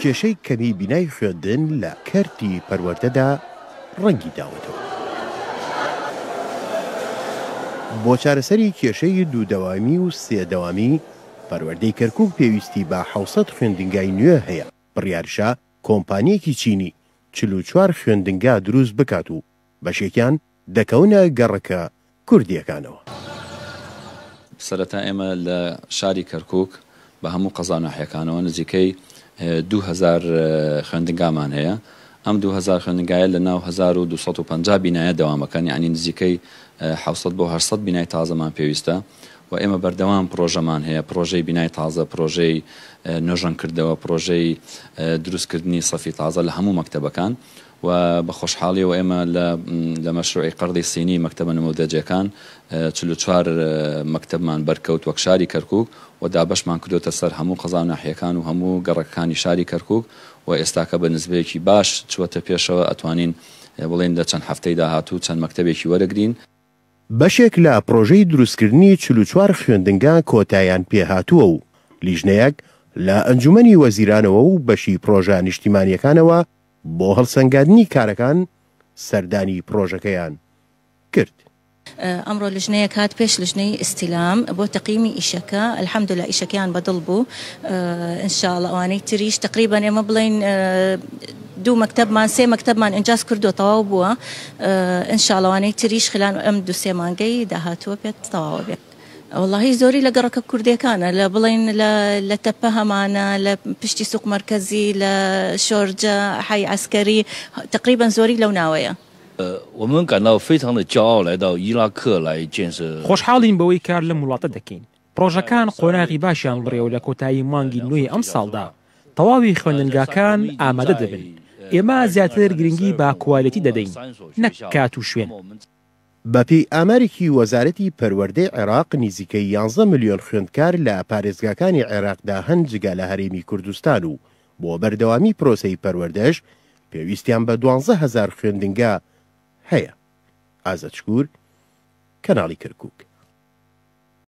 کێشەی کەمی بینای خوێندن لە کەرتی پەروەردەدا ڕەنگی داوەتەوە. بۆ چارەسەری کێشەی دوو دەوامی و سێ دەوامی، پەروەردەی کەرکوک پێویستی بە 700 خوێندنگای نوێ هەیە، بڕیاریشە کۆمپانییەکی چینی 44 خوێندنگا دروست بکات و بەشێکیان دەکەونە گەڕەکە کوردییەکانەوە. سەرەتا ئێمە لە شاری کەرکوک بە هەموو قەزا و ناحیەکانەوە نزیکەی 2000 خوێندنگامان هەیە، ئەم 2000 خوێندنگایە لە ناو 1250 بینایە دەوامەکەن، یانی نزیکەی 700 بۆ 800 بینای تازەمان پێویستە و ئێمە بەردەوام پرۆژەمان هەیە، پرۆژەی بینای تازە، پرۆژەی نۆژەنکردەوە، پرۆژەی دروستکردنی سەفی تازە لە هەموو مەکتەبەکان. و بە خۆشحاڵیەوە ئێمە لە لە مەشروعی قەرضی صینی مەکتەبە نموذەجیەکان 44 مەکتەبمان بەرکەوت وەک شاری کەرکوک و دابەشمان کردۆتە سەر هەموو قەزا و ناحیەکان و هەموو گەڕەکەکانی شاری کەرکوک و ئێستاکە بە نسبەیەکی باش چووەتە پێشەوە ئەتوانین بڵێین لە چەند هەفتەی داهاتوو چەند مەکتەبێکی وەرەگرین. بەشێک لە پڕۆژەی دروستکردنی 44 خوێندنگا کۆتایان پێهاتووە و لیژنەیەک لە ئەنجومەنی وەزیرانەوە و بەشی پڕۆژە نیشتیمانیەکانەوە بۆ هەڵسەنگاندنی کارەکان سەردانی پڕۆژەکەیان کرد. ئەمڕۆ لیژنەیەک هات پێش لیژنەی ئیستیلام بۆ تەقیمی ئیشەکە الحمدللە ئیشەکەیان بەدڵ بوو ان شاء اللە ئەوانەی تریش تقریبا ئێمە بڵێین دوو مەکتەبمان سێ مەکتەبمان ئینجاز کردووە تەواو بووە ان شاء اللە ئەوانەی تریش خلال ئەم دوو سێ مانگەی داهاتووە پێت تەواوە بێت. وەڵاهی زۆری لە گەڕەکە کوردیەکانە لە بڵێین لە لە تەپە هەمانە لە پشتی سوق مەرکەزی لە شۆرجە حەی عەسکەری تەقریبەن زۆری لەو ناوەیە. خۆشحاڵین بەوەی کار لەم وڵاتە دەکەین. پڕۆژەکان قۆناغی باشیان بڕیوە لە کۆتایی مانگی نۆی ئەمساڵدا تەواوی خوێندنگاکان ئامادە دەبن. ئێمە زیاتر گرنگی بە کوالێتی دەدەین نەک کات و شوێن. بەپێی ئامارێکی وەزارەتی پەروەردەی عێراق، نزیکەی یانزە ملیۆن خوێندکار لە پارێزگاکانی عێراقدا هەن جگە لە هەرێمی کوردستان و بۆ بەردەوامی پرۆسەی پەروەردەش پێویستیان بە 12 هەزار خوێندنگا هەیە. ئازاد شکور، کەناڵی کەرکوک.